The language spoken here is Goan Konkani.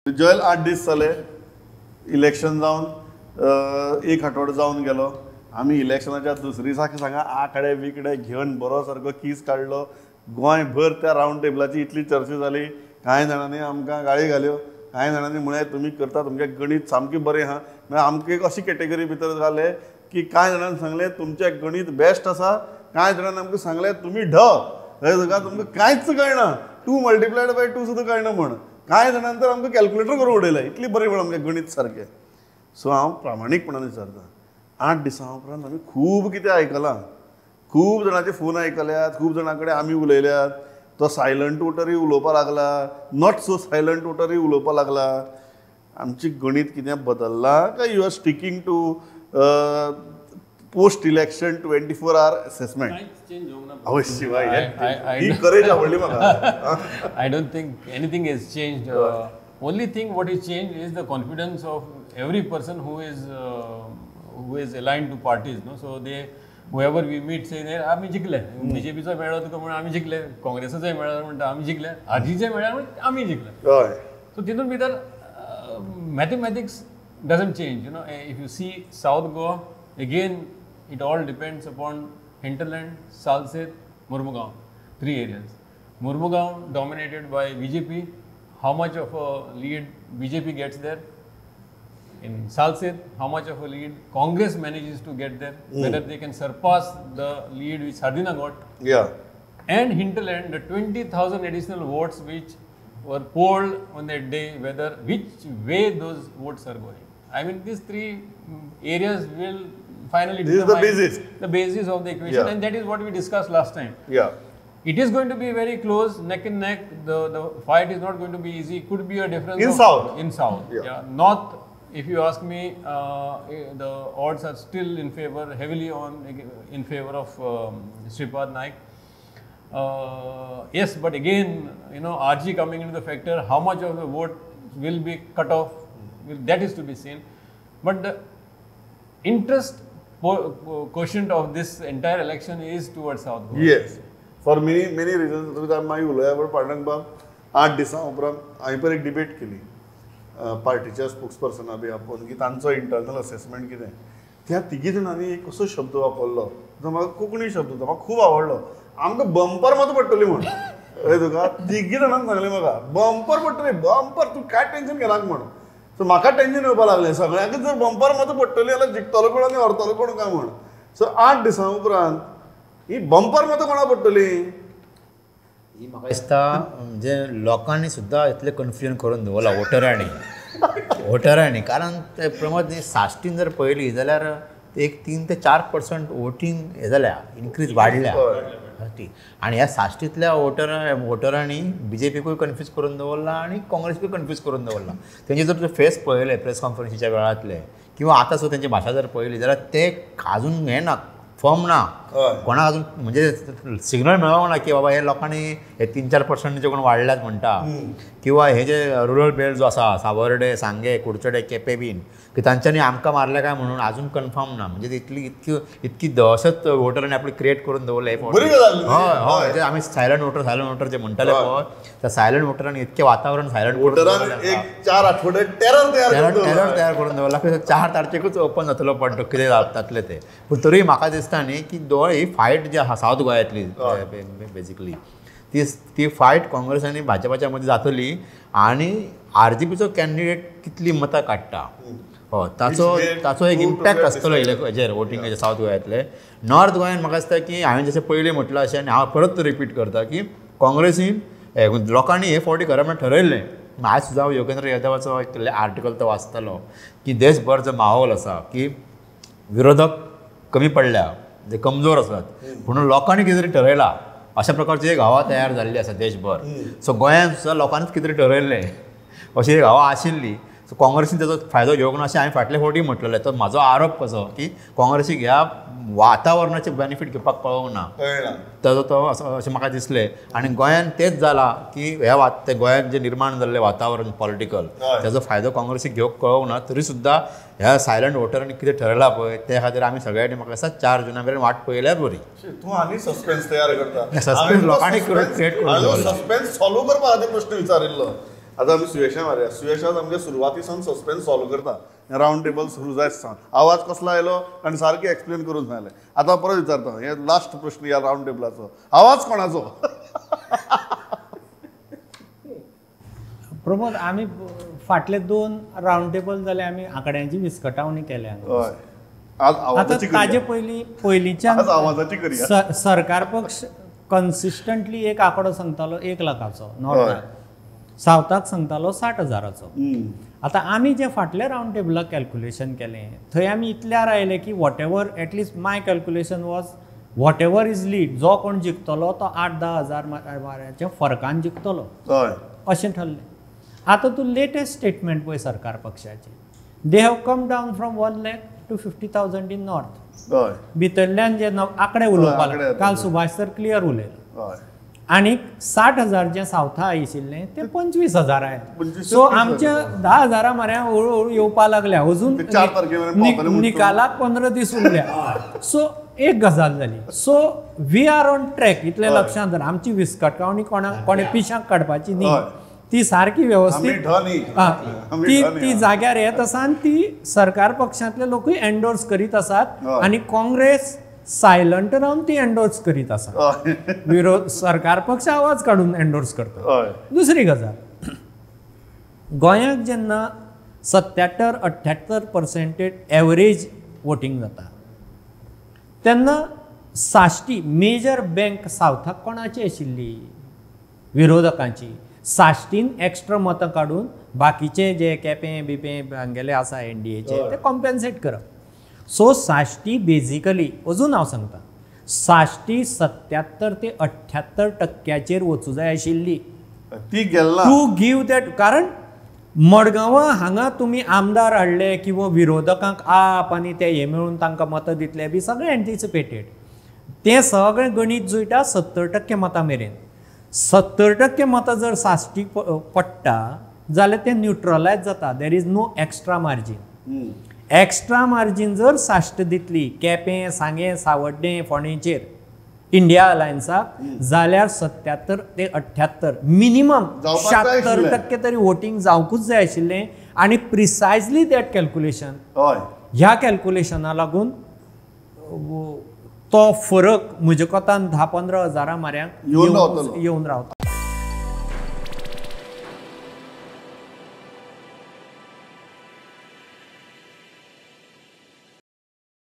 जोयल 8 दीस जाले इलेक्शन जावन एक आठवडो जावन गेलो. आमी इलेक्शनाच्या दुसरे दिसाक सांगा आकडे बिकडे घेवन बरो सारको कीस काडलो. गोंयभर त्या रावंड टेबलाची इतली चर्चा जाली. कांय जाणांनी आमकां गाळी घाल्यो, कांय जाणांनी म्हळें तुमी करता तुमचें गणीत सामकें बरें आहा. म्हळ्यार आमकां एक अशी कॅटेगरी भितर जालें की कांय जाणांनी सांगलें तुमचें गणीत बेस्ट आसा, कांय जाणांनी आमकां सांगलें तुमी ढ तुमकां कांयच कळना, 2 multiplied by 2 सुद्दां कळना म्हण. कांय जाणांनी तर आमकां कॅल्क्युलेटर करून उडयलें, इतली बरी म्हण आमचें गणीत सारकें. सो हांव प्रामाणीकपणान विचारता, 8 दिसां उपरांत आमी खूब कितें आयकलां, खूब जाणांचे फोन आयकल्यात, खूब जाणां कडेन आमी उलयल्यात. तो सायलंट वोटरूय उलोवपाक लागला, not so silent वोटरूय उलोवपाक लागला. आमची गणीत कितें बदल्लां काय you are sticking to post election 24 hour assessment? अवश्य ही करेज आवडली म्हाका. I don't think anything is changed. Only thing what is change is the confidence of every person who is aligned to parties, no? So they, whoever we meet, say there, आमी जिखले, बीजेपीचो मेळ्ळो तुका म्हणून आमी जिखले, काँग्रेसाचोय मेळ्ळो म्हणटा आमी जिखले, आरजीचोय मेळ्ळो म्हणून आमी जिखले. सो तितून भितर mathematics doesn't change, you know. If you see South Goa, again it all depends upon hinterland, Salcete, Mormugao, 3 areas. Mormugao dominated by BJP. How much of a lead BJP gets there? In Salcete, how much of a lead Congress manages to get there, whether they can surpass the lead which Sardinha got. Yeah. And hinterland, the 20,000 additional votes which were polled on that day, whether which way those votes are going. I mean, these 3 areas will finally this is the basis. The basis of the equation, yeah. And that is what we discussed last time. Yeah. It is going to be very close, neck and neck. The fight is not going to be easy. Could be a difference in South. In South, yeah. Yeah. North, if you ask me, the odds are still in favor, heavily on in favor of Shripad Naik. Yes, but again, you know, RG coming into the factor, how much of the vote will be cut off, that is to be seen. But the interest quotient of this entire election is towards South Goa. Yes, for many many reasons. तुमी मागीर उलोवया, पण पांडुरंग बाब 8 दिसां उपरांत हांवें पण एक डिबेट केली पार्टीच्या स्पोक्सपर्सना बी आपोवन की तांचो इंटरनल असेसमेंट कितें. त्या तिगी जाणांनी एक असो शब्द वापरलो जो म्हाका कोंकणी शब्द होता, म्हाका खूब आवडलो. आमकां बंपर मत पडटली म्हण. हय तुका तिगी जाणांनी सांगलें म्हाका बंपर पडटली, बंपर, तूं कांय टेंशन घेनाका म्हण. सो म्हाका टेंशन येवपाक लागलें, सगळ्यांकच जर बंपर मत पडटली जाल्यार जिखतलो कोण आनी हरतलो कोण काय म्हण. सो 8 दिसां उपरांत ही बंपर मतां कोणाक पडटली? ही म्हाका दिसता म्हणजे लोकांनी सुद्दां इतलें कन्फ्युजन करून दवरलां वोटरांनी वोटरांनी, कारण ते प्रमोद साश्टीन जर पळयली जाल्यार एक 3 ते 4% वोटींग हें जाल्या, इनक्रीज वाडल्या ती. आनी ह्या साश्टींतल्या वोटरांनी बीजेपीकूय कन्फ्यूज करून दवरला आनी काँग्रेसीकूय कन्फ्यूज करून दवरला. तेंचे जर फेस पळयले प्रेस कॉन्फरन्सीच्या वेळांतले किंवा आतां सुद्दां तेंची भाशा जर पळयली जाल्यार ते आजून हें ना, फर्म ना, कोणाक अजून म्हणजे सिग्नल मेळोंक ना की बाबा हे लोकांनी हे 3-4% जे कोण वाडल्यात म्हणटा, किंवा हे जे रुरल बेल्ट जो आसा सावर्डे, सांगे, कुडचडे, केपें बीन की तांच्यांनी आमकां मारले काय म्हणून अजून कन्फर्म ना. म्हणजे इतली इतकी इतकी दहशत वोटरांनी आपली क्रिएट करून दवरले. हय हय, जे आमी सायलंट वोटर सायलंट वोटर जे म्हणटाले पळय, त्या सायलंट वोटरांनी इतकें वातावरण सायलंट 4 आठवडे टेरर तयार करून दवरला की 4 तारखेकूच ओपन जातलो पडटो कितें जातलें तें. पूण तरी म्हाका दिसता न्ही की दोळे ही फायट जी आसा सावथ गोंयांतली बेजिकली ती फायट काँग्रेस आनी भाजपाच्या मदीं जातली आनी आरजीपीचो कॅन्डिडेट कितली मतां काडटा हय ताचो ताचो एक इम्पॅक्ट आसतलो हेजेर वोटिंगाचेर सावथ गोंयांतले. नॉर्थ गोंयान म्हाका दिसता की हांवें जशें पयलीं म्हटलां अशें आनी हांव परत रिपीट करता की काँग्रेसीन लोकांनी हे फावटी खरें म्हणल्यार ठरयल्लें. आयज सुद्दां हांव योगेंद्र यादवाचो एक आर्टिकल तो वाचतालो की देशभर जो माहोल आसा की विरोधक कमी पडल्या, जे कमजोर आसात, म्हणून लोकांनी कितें तरी ठरयलां अशा प्रकारची एक हवा तयार जाल्ली आसा देशभर. सो गोंयांत सुद्दां लोकांनीच कितें तरी ठरयल्लें अशी एक हवा आशिल्ली. सो काँग्रेसीन ताचो फायदो घेवंक ना अशें हांवें फाटले फावटी म्हटलेलें. तर म्हाजो आरोप कसो की काँग्रेसीक ह्या वातावरणाचे बेनिफीट घेवपाक कळोंक ना, ताजो तो असो अशें म्हाका दिसलें. आनी गोंयांत तेंच जालां की ह्या गोंयांत जें निर्माण जाल्लें वातावरण पॉलिटिकल ताजो फायदो काँग्रेसीक घेवंक कळोंक ना. तरी सुद्दां ह्या सायलंट वोटरांनी कितें ठरयलां पळय ते खातीर आमी सगळ्यांनी म्हाका दिसता 4 जुना मेरेन वाट पळयल्यार बरी. तूं आनी सस्पेन्स तयार करता, सस्पेन्स लोकांनी क्रिएट करून सस्पेन्स सॉल्व करपा खातीर प्रश्न विचारिल्लो. आतां आमी सुयेशा मारया. सुयेशान आमगे सुरवाती सावन सस्पेन्स सॉल्व करता. रावंड टेबल सुरू जायत सावन आवाज कसलो आयलो आनी सारकें एक्सप्लेन करून सांगलें. आतां परत विचारता, हे लास्ट प्रश्न ह्या रावंड टेबलाचो, आवाज कोणाचो? प्रमोद, आमी फाटले 2 रावंड टेबल जाले आमी आंकड्यांची विस्कटावणी केल्या. आतां ताजे पयलीं पयलींच्यान सरकार पक्ष कन्सिस्टंटली एक आंकडो सांगतालो 1 लाखाचो नॉर्थाक, सावथाक सांगतालो 60,000चो. आतां आमी जे फाटले रावंड टेबलाक कॅल्क्युलेशन केलें थंय आमी इतल्यार आयले की whatever, at least my calculation was whatever is lead, जो कोण जिखतलो तो 8-10 हजार माऱ्याच्या फरकान जिखतलो अशें ठरलें. आतां तूं लेटेस्ट स्टेटमेंट पळय सरकार पक्षाचें, they have come down from 1 lakh to 50,000 in north. भितरल्यान जे आंकडे उलोवपाक काल सुभाष सर क्लियर उलयलो. आनी 60,000 जे सावथा आशिल्लें ते 25,000 आयले. सो आमच्या 10,000 म्हऱ्या हळू हळू येवपाक लागल्या. अजून निकालाक 15 दीस उरल्या. सो एक गजाल जाली. So we are on track, इतलें लक्षांत धर. आमची विस्कटावणी कोणाक कोणें पिशाक काडपाची न्ही, ती सारकी व्यवस्थीत ती ती जाग्यार येत आसा आनी ती सरकार पक्षांतले लोकूय एन्डोर्स करीत आसात आनी काँग्रेस सायलंट रावन ती एन्डोर्स करीत आसा. विरोध सरकार पक्ष आवाज काडून एन्डोर्स करता. दुसरी गजाल, गोंयांत जेन्ना 77-78% एवरेज वोटींग जाता तेन्ना साश्टी मेजर बँक सावथाक कोणाची आशिल्ली? विरोधकांची. साश्टीन एक्स्ट्रा मतां काडून बाकीचे जे केपें बिपें हांगेले आसा एनडीएचे ते कॉम्पेन्सेट करप. सो साश्टी बेजिकली अजून हांव सांगता, साश्टी 77 ते 78% वचूं जाय आशिल्ली ती गेल्ला टू गिव that. कारण मडगांवां हांगा तुमी आमदार हाडले किंवा विरोधकांक आप आनी ते हे मेळून तांकां मतां दितले बी सगळें एन्टिसिपेटेड. तें सगळें गणीत जुळटा 70% मतां मेरेन. 70% मतां जर साश्टी पडटा जाल्यार तें न्युट्रलायज जाता. There is no extra margin. Extra margin जर साश्ट दितली केपें, सांगें, सावड्डें, फोंडेंचेर इंडिया अलायन्साक जाल्यार 77 ते 78 मिनिमम 76% तरी वोटींग जावंकूच जाय आशिल्लें. आनी प्रिसायजली that calculation, ह्या कॅल्क्युलेशना लागून तो फरक म्हज्या कोतान 10-15 हजारां म्हऱ्यांक येवन रावता.